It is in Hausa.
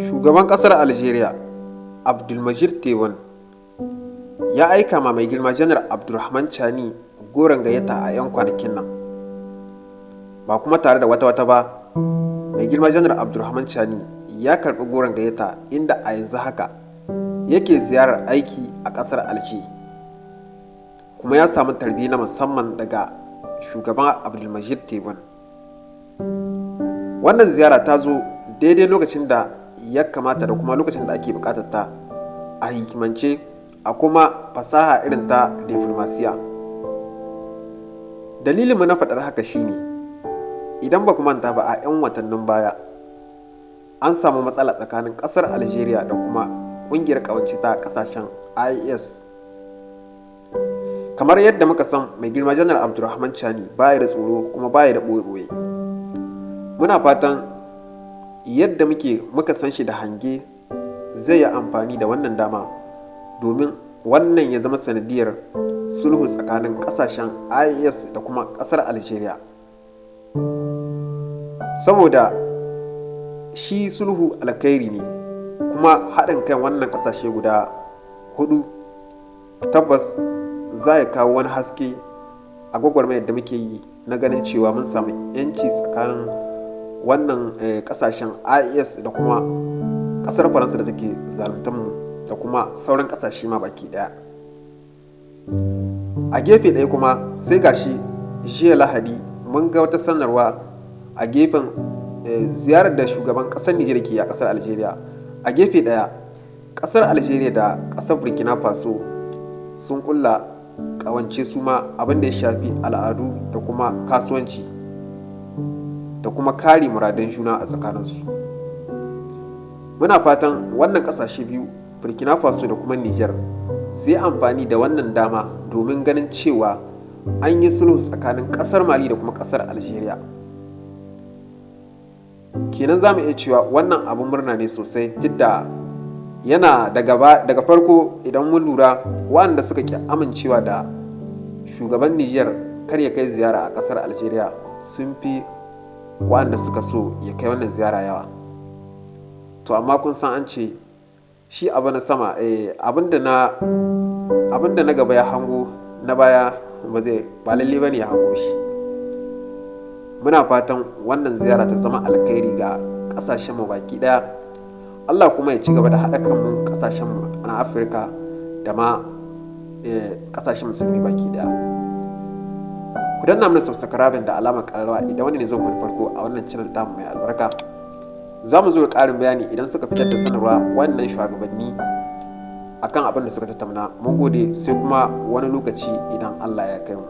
Shugaban ƙasar Algeria Abdelmadjid Tebboune ya aika ma mai girma Janar Abdurrahman Chani goron gayyata a 'yan kwanakin nan. Ba kuma tare da wata-wata ba, mai girma Janar Abdurrahman Chani ya karɓi goron gayyata, inda a yanzu haka yake ziyarar aiki a ƙasar Alger, kuma ya samu tarbi na musamman daga shugaban Abdelmadjid Tebboune. Wannan ziyara ta zo daidai lokacin da ya kamata da kuma lokacin da ake buƙatar ta a hikimance, a kuma fasaha irin ta diflomasiya. Dalilinmu na faɗar haka shine, idan ba ku manta ba, a 'yan watannin baya an samu matsala tsakanin ƙasar Algeria da kuma ƙungiyar ƙawance ta ƙasashen IS. Kamar yadda muka san, mai girma Janar Abdulrahman Chani baya da tsoro kuma baya da ɓoye-ɓoye. Muna fatan yadda muka san shi da hange, zai yi amfani da wannan dama domin wannan ya zama sanadiyar sulhu tsakanin ƙasashen IS da kuma ƙasar Algeria, saboda shi sulhu alkhairi ne, kuma haɗin kan wannan ƙasashe guda hudu tabbas za ya kawo wani haske a gwagwarmayar da muke yi na ganin cewa mun samu 'yanci tsakanin wannan ƙasashen IS da kuma ƙasar Faransa da take zaluntar mu, da kuma sauran ƙasashe ma baki ɗaya. A gefe ɗaya kuma, sai gashi jiya Lahadi mun ga wata sanarwa a gefen ziyarar da shugaban ƙasar Nijar ke a ƙasar Algeria. A gefe ɗaya, ƙasar Algeria da ƙasar Burkina Faso sun kulla ƙawance, su ma abin da ya shafi al'adu da kuma kasuwanci da kuma kare muradan juna a tsakaninsu. Muna fatan wannan ƙasashe biyu, Burkina Faso da kuma Nijar, su yi amfani da wannan dama domin ganin cewa an yi sulhu tsakanin ƙasar Mali da kuma ƙasar Algeria. Kenan za mu iya cewa wannan abin murna ne sosai, duk da yana daga farko, idan mun lura, waɗanda suka ƙi amincewa da shugaban Nijar kar ya kai ziyara a ƙasar Algeria sun fi waɗanda suka so ya kai wannan ziyara yawa. To amma kun san an ce shi abu na sama, abin da na gaba ya hango, na baya ba zai ba lalle ba ne ya hango shi. Muna fatan wannan ziyara ta zama alkhairi ga ƙasashenmu baki ɗaya. Allah kuma ya ci gaba da haɗa kanmu, ƙasashenmu na Afirka da ma ƙasashen musulmi baki ɗaya. Ku danna mana subscribing da alamar ƙararrawa idan wani ne zo ku farko a wannan channel tamu mai albarka. Za mu zo da ƙarin bayani idan suka fitar da sanarwa, wannan shugabanni, akan abin da suka tattauna. Mun gode, sai kuma wani lokaci idan Allah ya kai mu.